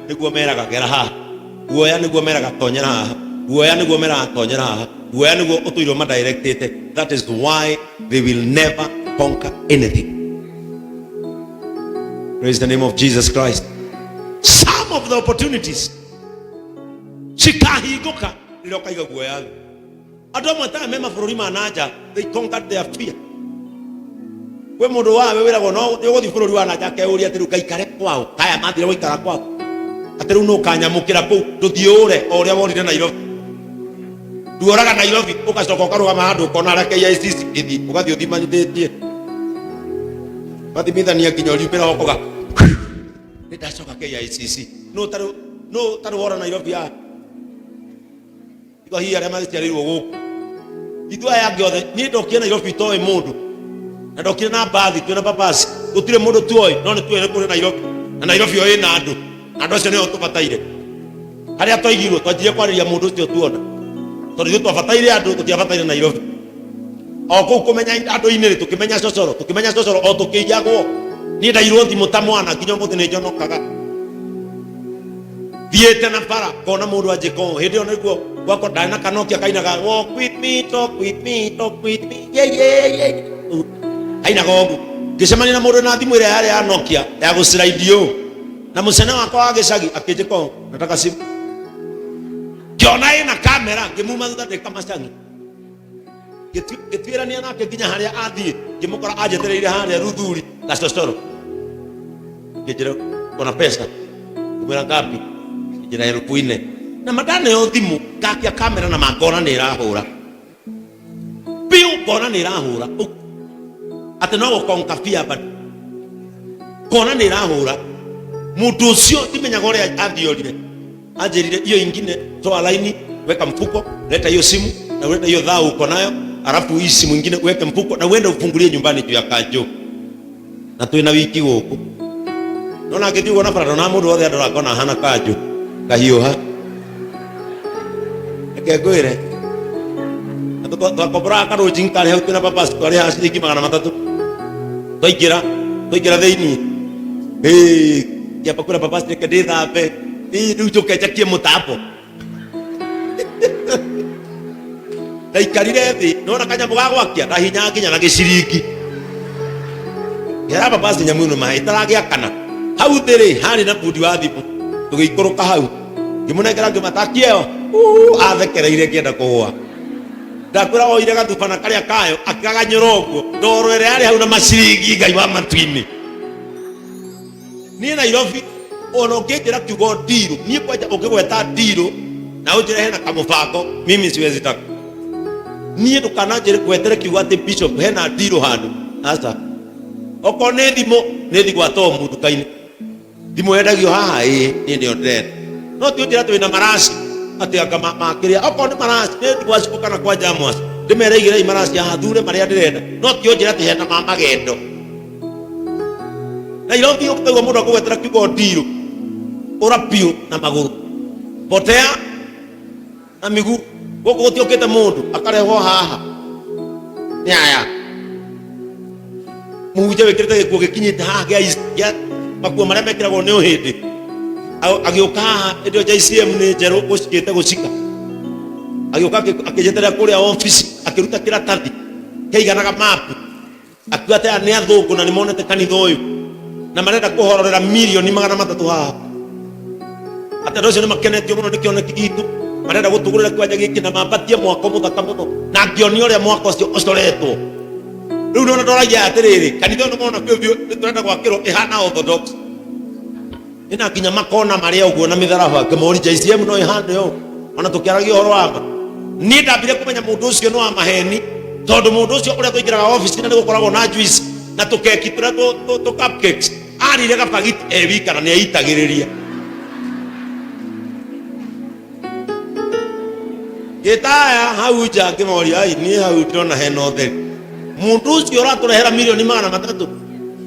Nĩguo meraga gera haha, guoya nĩguo meraga tonyera haha, guoya nĩguo meraga tonyera haha, guoya nĩguo ũtũirwo madirectĩte. That is why they will never conquer anything. Praise the name of Jesus Christ. Some of the opportunities cikahingũka rĩrĩa ũkaiga guoya thĩ. Andũ amwe ta me mabũrũri ma nanja, they conquered their fear. Kwĩ mũndũ wawe wĩragwo no ũgũthiĩ bũrũri wa nanja, akeyũria atĩ rĩu ngaikare kwao, kaya mathire gũikara kwao, atĩ rĩu nũkanyamũkĩra kũu, ndũthiĩ ũre o ũrĩa worire Nairobi. Nduoraga Nairobi, ũgacoka ũkarũgama handũ ũkona harĩa KICC ĩthiĩ, ũgathiĩ ũthimanithĩtie, ũgathimithania nginya ũriumĩra ũkoga nĩ ndacoka KICC. Nũ ũtarĩ wora Nairobi haha? Igua hihi arĩa magĩciarĩirwo gũkũ, ithuĩ aya angĩ othe. Niĩ ndokire Nairobi itoĩ mũndũ, na ndokire na mbathi twĩna babasi, gũtirĩ mũndũ tuoĩ, no nĩ tuoĩ nĩ kũrĩ Nairobi, na Nairobi ĩyo ĩna andũ, na andũ acio nĩo tũbataire. Harĩa twaigirwo twanjirie kwarĩria mũndũ ũcio tuona, tondũ ithuĩ twabataire andũ, tũtiabataire Nairobi. O kũu kũmenya andũ-inĩ rĩ, tũkĩmenya cocoro, tũkĩmenya cocoro o tũkĩiyagwo. Niĩ ndairwo thimũ ta mwana, nginya ũmũthĩ nĩ njonokaga. Thiĩte na bara ngona mũndũ anjĩka ũũ. Hĩndĩ ĩyo nĩguo gwakwa ndarĩ na kanokia kainaga "Walk with me, talk with me, talk with me, yeah, yeah, yeah." Kainaga ũguo. Ngĩcemania na mũndũ na thimũ ĩrĩa yarĩ ya Nokia ya gũciraidi ũũ, na mũcene wakwa wa gĩcagi akĩnjĩka ũũ, "Nataka simu." Ngĩona ĩna kamera, ngĩmuma thutha ndĩ kamacangi. Ngĩtuĩrania nake nginya harĩa athiĩ, ngĩmũkora anjetereire harĩa Ruthuri gacocoro. Ngĩnjĩra, "Kona pesa?" Ngĩmwĩra, "Ngapi?" Ngĩnjĩra, "4,000." Na mandaneo thimũ, ngakia kamera na mangona nĩ ĩrahũra biũ, ngona nĩ ĩrahũra, atĩ no gũkonka bia bado ngona nĩ ĩrahũra. Mũndũ ũcio ndimenyaga ũrĩa athiorire. Anjĩrire, "Hiyo ingine toa laini, weka mfuko, leta hiyo simu na uleta hiyo dhao uko nayo, alafu hii simu ingine uweke mfuko na uende ufungulie nyumbani juu ya kanjo." Na twina wiki gũkũ, nona ngĩthiĩ ũguo na bara, ndona mũndũ wothe andora ngona hana kanjo kahiũha. Reke ngwĩre, na twakomboraga karũnjingi karĩ hau twĩna papas, twarĩhaga ciringi 300. Twaingĩra thĩiniĩ, ngĩamba kwĩra papas, "Reke ndĩthambe. Ĩĩ, rĩu njũke njakie mũtambo." Ndaikarire thĩ, nona kanyamũ ga gwakia, ndahinya nginya na gĩciringi. Ngĩra babasi, "Nyamũ ĩno maĩ ĩtaragĩakana." Hau thĩ rĩ, harĩ na bundi wa thimũ. Tũgĩikũrũka hau, ngĩmũnengera, ngĩmatakia ĩyo. Athekereire ngĩenda kũgũa. Ndakwĩra oire gathubana karĩa kayo, akĩgaganyũra ũguo ndoro ĩrĩa yarĩ hau na maciringi. Ngai wa matu-inĩ, niĩ Nairobi ona ũngĩnjĩra kiugo ndirũ, niĩ kwanja ũngĩgweta ndirũ na ũnjĩre hena kamũbango, mimi siwezi taka. Niĩ ndũkananjĩre gwetere kiugo atĩ bishop hena ndirũ handũ, aca. Okorwo nĩ thimũ, nĩ thi gwa Tomu nduka-inĩ, thimũ yendagio haha, ĩĩ, niĩ nĩyo ndĩrenda. No ti ũnjĩra atĩ wĩna maraci, atĩ anga makĩrĩa. Okorwo nĩ maraci, nĩ thi gwa Cibũ kana kwa Jamwas, ndĩmere igĩrei maraci haha, thure marĩa ndĩrenda. No ti ũnjĩre atĩ hena ma magendo Nairobi. Ũkaigua mũndũ akũgwetera kiugo ndirũ, ũra biũ na magũrũ, potea na miguu. Gũkũ gũtiũkĩte mũndũ akarehwo haha nĩ aya mũhunjia wĩkĩrĩte gĩkuo gĩkinyĩte haha gĩa makuo marĩa mekĩragwo nĩ ũhĩndĩ. Agĩũka haha hĩndĩ ĩyo JCM nĩ njerũ gũcikĩte gũcika. Agĩũka akĩnjeterera kũrĩa obici, akĩruta kĩratathi kĩaiganaga mapu, akiuga atĩ aya nĩ athũngũ na nĩ monete kanitha ũyũ na marenda kũhororera mirioni 300 haha, atĩ andũ acio nĩ makenetio mũno nĩ kĩoneki gitũ, marenda gũtũgũrĩra kĩwanja gĩkĩ na mambatie mwako mũthaka mũno. Na ngĩonia ũrĩa mwako ũcio ũcoretwo. Rĩu nona ndoragia atĩrĩrĩ, kanitha ũyũ nĩmona biũ biũ nĩ tũrenda gwakĩrwo ĩhana Orthodox, ĩna nginya makona marĩa ũguo na mĩtharaba. Ngĩmũri, JCM no ĩhande ũũ? Ona tũkĩaragia ũhoro wa ma, niĩ ndambire kũmenya mũndũ ũcio nĩ wa maheni, tondũ mũndũ ũcio ũrĩa tũingĩraga obici na nĩ gũkoragwo na juice na tũkeki tũrĩa tũ cupcakes, arire gabagiti e wika na nĩ eitagĩrĩria. Ngĩtaya hau nja, ngĩmoria, "Ai, niĩ hau ndĩrona hena ũtheri. Mũndũ ũcio ũratũrehera mirioni 300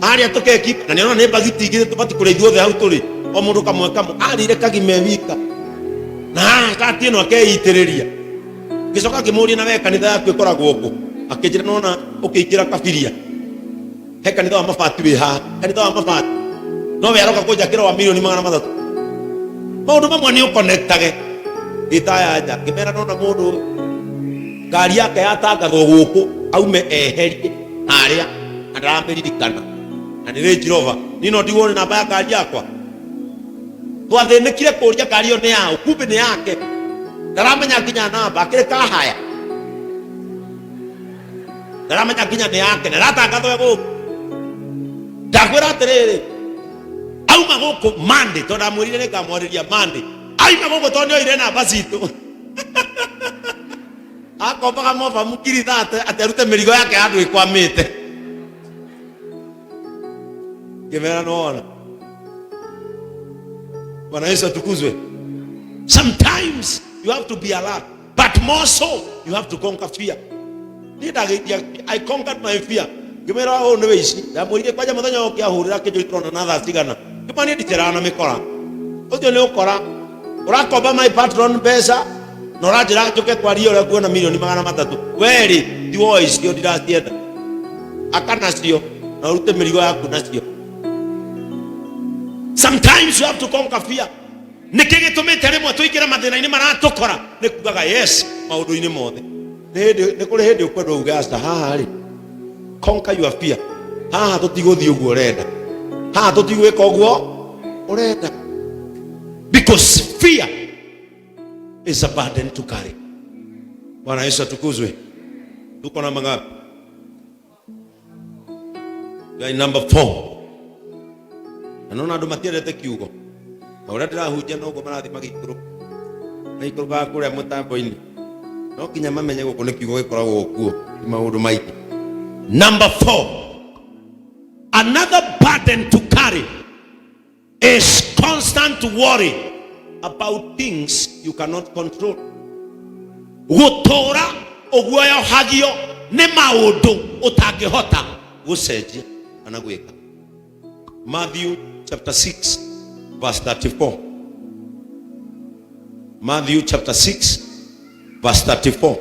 harĩa tũkeki na nĩona nĩ mbagiti igĩrĩ tũbati kũrĩa ithuothe hau tũrĩ, o mũndũ kamwe kamwe, arĩire kagima e wika na haha cati ĩno akeitĩrĩria." Ngĩcoka ngĩmũria, "Na we kanitha yaku ĩkoragwo kũ?" Akĩnjĩra, "Nona ũkĩingĩra Kabiria he kanitha wa mabati wĩ haha, kanitha wa mabati." No we aroka kũnjakĩra wa mirioni 300. Maũndũ mamwe nĩ ũconnectage. Ngĩtaya nja, ngĩmera nona mũndũ ngari yake yatangathwo gũkũ aume eherie harĩa na ndaramĩririkana na nĩ Range Rover. Niĩ no ndigwo nĩ namba ya ngari yakwa. Twathĩnĩkire kũria ngari ĩyo nĩ yaũ, kumbe nĩ yake. Ndaramenya nginya namba, akĩrĩ kahaya. Ndaramenya nginya nĩ yake na ĩratangathwo gũkũ. Ndakwĩra atĩrĩrĩ, auma gũkũ Monday, tondũ ndamwĩrire nĩ ngamwarĩria Monday. Aima gũkũ tondũ nĩoire namba citũ. Akombaga mobamu 30,000 atĩ arute mĩrigo yake handũ ĩkwamĩte. Ngĩmera nĩwona. Bwana Yesu atukuzwe. Sometimes you have to be alert, but more so you have to conquer fear. Niĩ ndagĩikia, I conquered my fear. Ngĩmwĩra ũũ nĩ wĩici. Ndamwĩrire kwanja mũthenya ũyũ ũkĩahũrĩra kĩnjũri tũrona na thaa cigana. Ngĩmwĩra niĩ ndiceraga na mĩkora. Ũcio nĩ ũkora. Ũrakomba my patron mbeca na ũranjĩra njũke twarie ũrĩa nguona 300,000,000. Werĩ ti woe icio ndiracienda. Aka nacio na ũrute mĩrigo yaku nacio. Sometimes you have to conquer fear. Nĩkĩ gĩtũmĩte rĩmwe tũingĩre mathĩna-inĩ maratũkora? Nĩ kugaga yes maũndũ-inĩ mothe. Nĩ hĩndĩ nĩ kũrĩ hĩndĩ ũkwenda uge aca haha rĩ. Conquer your fear. Haha tũtigũthiĩ ũguo ũrenda. Haha tũtigwĩka ũguo ũrenda. Because fear is a burden to carry. Bwana Yesu atukuzwe. Tuko na mangapi? Guy number 4. Na nona andũ matiendete kiugo. Na ũrĩa ndĩrahunjia noguo marathiĩ magĩikũrũka. Magĩikũrũkaga kũrĩa mũtambo-inĩ. No nginya mamenye gũkũ nĩ kiugo gĩkoragwo kuo, ti maũndũ maingĩ. Number 4. Another burden to carry is constant worry about things you cannot control. Gũtũũra ũguoyohagio nĩ maũndũ ũtangĩhota gũcenjia kana gwĩka. Matthew chapter 6 verse 34. Matthew chapter 6 verse 34.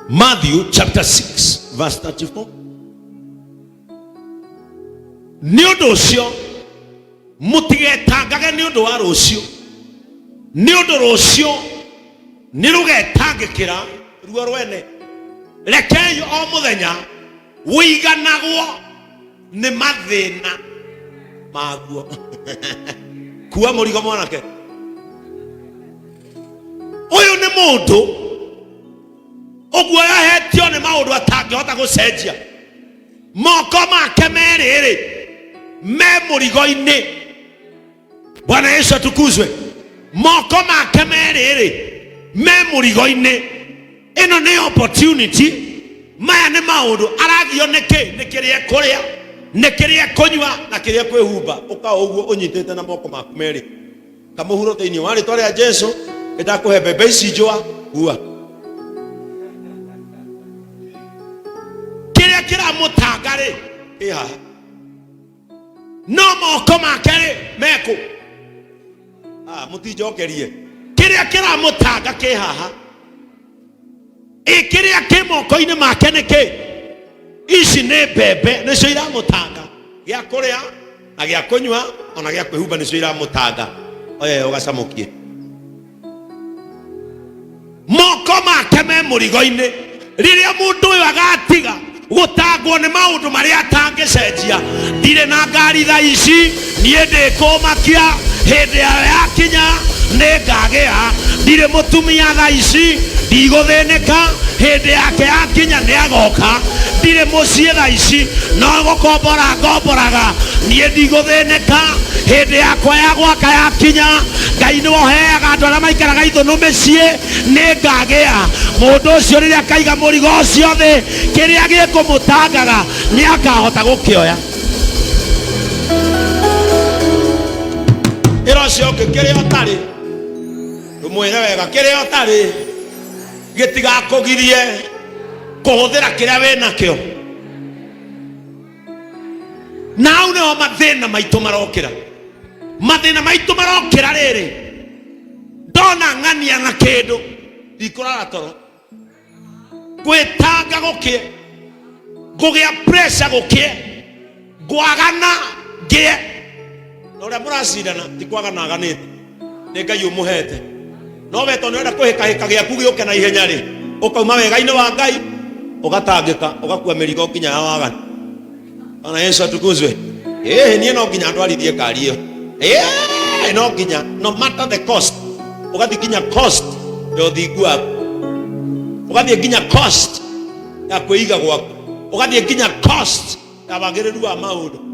Matthew chapter 6 verse 34. Nĩ ũndũ ũcio mũtigetangage nĩ ũndũ wa rũciũ, nĩ ũndũ rũciũ nĩ rũgetangĩkĩra ruo rwene. Rekei o mũthenya ũiganagwo nĩ mathĩna maguo. Kua mũrigo mwanake. Ũyũ nĩ mũndũ ũguoyohetio nĩ maũndũ atangĩhota gũcenjia. Moko make merĩ-rĩ me mũrigo-inĩ. Bwana Yesu atukuzwe. Moko make merĩ-rĩ me mũrigo-inĩ. Ĩno nĩ opportunity. Maya nĩ maũndũ aragio nĩ kĩ? Nĩ kĩrĩa ekũrĩa, nĩ kĩrĩa ekũnyua na kĩrĩa ekwĩhumba. Ũka ũguo ũnyitĩte na moko maku merĩ. Kamũhuro thĩinĩ wa rĩtwa rĩa Jesu, nĩndakũhe mbembe ici njũa, kua. Kĩrĩa kĩramũtanga rĩ, kĩ haha. No moko make rĩ, mekũ? Ah, mũtinjokerie. Kĩrĩa kĩramũtanga kĩ haha. Ĩ kĩrĩa kĩ moko-inĩ make nĩ kĩ? Ici nĩ mbembe nĩcio iramũtanga. Gĩa kũrĩa na gĩa kũnyua ona gĩa kwĩhumba nĩcio iramũtanga. Oya ũgacamũkie. Moko make me mũrigo-inĩ. Rĩrĩa mũndũ ũyũ agatiga gũtangwo nĩ maũndũ marĩa atangĩcenjia, ndirĩ na ngari thaa ici, niĩ ndĩkũmakia, hĩndĩ yayo yakinya nĩngagĩa, ndirĩ mũtumia thaa ici, ndigũthĩnĩka, hĩndĩ yake yakinya nĩagoka, ndirĩ mũciĩ thaa ici, no gũkombora ngomboraga, niĩ ndigũthĩnĩka, hĩndĩ yakwa ya gwaka yakinya, Ngai nĩwe ũheaga andũ arĩa maikaraga ithũnũ mĩciĩ, nĩngagĩa. Mũndũ ũcio rĩrĩa akaiga mũrigo ũcio thĩ, kĩrĩa gĩkũmũtangaga nĩakahota gũkĩoya. Ĩra ũcio ũngĩ kĩrĩa ũtarĩ, ndũmwĩre wega, kĩrĩa ũtarĩ gĩtigakũgirie kũhũthĩra kĩrĩa wĩ nakĩo. Na hau nĩho mathĩna maitũ marokĩra. Mathĩna maitũ marokĩra rĩrĩ, ndona ng'ania na kĩndũ ndikũrara toro, gwĩtanga gũkĩe, ngũgĩa pressure gũkĩe. Ngwagana ngĩe na ũrĩa mũracindana ti kwagana aganĩte, nĩ Ngai ũmũhete. No we tondũ nĩũrenda kũhĩkahĩka gĩaku gĩũke na ihenya rĩ, ũkauma wega-inĩ wa Ngai, ũgatangĩka, ũgakua mĩrigo nginya ya waganu. Bwana Yesu atukuzwe. Ĩĩ, niĩ no nginya ndwarithie ngari ĩyo. Ĩĩ, no nginya, no matter the cost. Ũgathiĩ nginya cost ya ũthingu waku, ũgathiĩ nginya cost ya kwĩiga gwaku, ũgathiĩ nginya cost ya wagĩrĩru wa maũndũ.